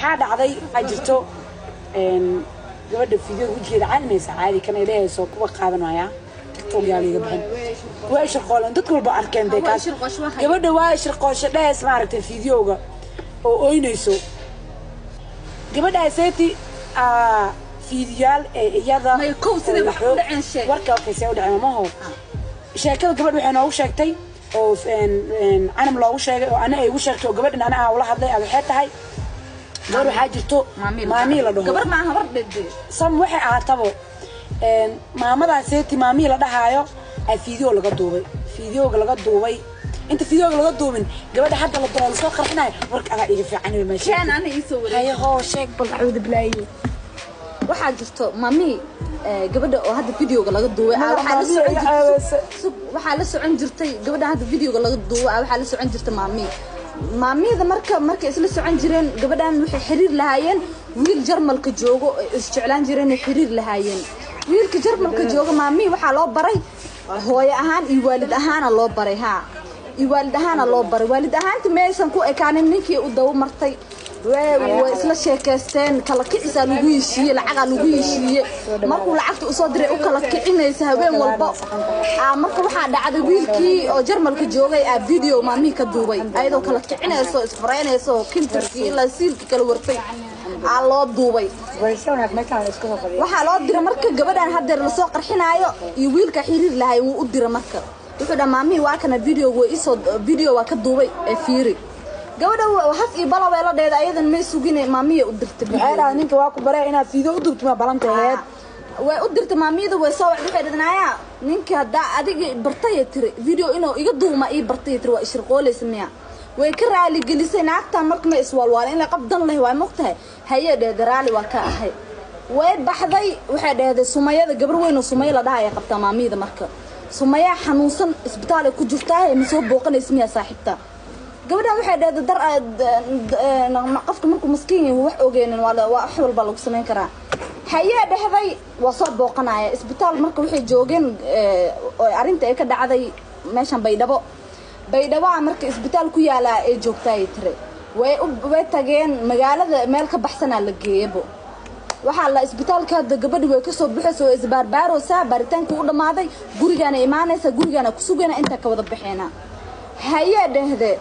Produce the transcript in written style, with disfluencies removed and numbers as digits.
Waxaa dhacday, waxaa jirto gabadha video wejigeeda caalimaysa caadi kan ay dhehayso kuwa qaadanaya TikTok yaa liiga bixin, waa ishirqooleen, dadka walba arkeen dee. Waa kaas ishirqoosho waxay. Gabadha waa ishirqoosho dhehays, maaragtay, videoga oo oynayso gabadhaaseti fiidiyaal ee iyada Maya, kow sidai oo wax u dhaceen sheeg. Warka okay, see u dhaceen maho. Sheekada gabadha waxay noogu sheegtay oo canam loogu sheegay oo ana ay igu sheegtay oo gabadhan ana aan ula hadlay waxay tahay gabadh waxaa jirto maamii la dhaho. Gabar maaha, war dhede. Sam waxay ahaatabo, maamadaaseti maamii la dhahaayo aa video laga duubay. Videoga laga duubay, inta videoga laga duubin gabadha hadda la doo lasoo qarxinayo, warka adaa iga fiican wey meesha. Keen ana iisoo wareeg. Haye, hoo sheeg bal, acuudu bilaahi. Waxaa jirto mami gabadha oo hadda videoga laga duubay waxaa la Mami socon iga jirtay ceebeysa. Waxaa la socon jirtay gabadha hadda videoga laga duubay waxaa la socon jirtay maami. Maamida marka markay isla socon jireen gabadhan, waxay xiriir lahaayeen wiil Jarmalka joogo oo isjeclaan jireen ay xiriir lahaayeen. Wiilka Jarmalka jooga maami waxaa loo baray hooyo ahaan iyo waalid ahaana loo baray, haa, iyo waalid ahaana loo baray. Waalid ahaanta maysan ku ekaanin, ninkii u daba martay, way isla sheekaysteen, kala kicisaa lagu heshiiye, lacagaa lagu heshiiye. Markuu lacagta usoo diray u kala kicinaysa habeen walba. Marka waxaa dhacday wiilkii oo Jarmalka joogay video maamihii ka duubay ayadoo kala kicinayso, isfaraynayso, oo kintarkii ilaa siilkii kala wartay aa loo duubay. Waxaa loo diray marka gabadhan haddeer lasoo qarxinaayo iyo wiilka xiriir lahay wuu u diray. Marka wuxuu dhaha, "Maamihii, waa kana video, way isoo video waa ka duubay ee fiiri." Gabadha haf iyo balawee la dheeda, ayadan may sugine, maamihii u dirtay Waxay video. dhahay ninka waa ku bare inaad video u duubto ma balanta aheyd. Way u dirtay maamiyada, way soo wacday, waxay dhaheen, "Ninka haddaa adiga bartay tiri video inuu iga duuma ii bartay tiri, waa ishirqoolaysa miya?" Way ka raali gelisay naagtan. Marka ma iswaalwaalin ilaa qof dan leh waa mogtahay. Hayee dhehday, raali waa ka ahay. Way baxday, waxay dhehday Sumayada, gabar weyn oo Sumaya la dhaha ay qabtaa maamiyada. Marka Sumayaa xanuunsan, isbitaal ay ku jirtaa, ma soo booqanaysa miyaa saaxiibta? Gabadhan waxay dhehday dar qofka markuu maskiin yahay wax ogeenin waa wax walba lagu samayn karaa. Hayee dhehday, waa soo booqanaya isbitaal. Marka waxay joogeen oo arrinta ay ka dhacday meeshan Baydhabo. Baydhabo marka isbitaal ku yaalaa ay joogtaa ay tiri. Way tageen, magaalada meel ka baxsanaa la geeyabo. Waxaa la isbitaalka hadda gabadhi way kasoo baxaysa oo isbaarbaaraysaa, baaritaankii u dhammaaday, gurigaana imaanaysa, gurigaana ku sugayna intaa ka wada baxeena. Hayee dhehde.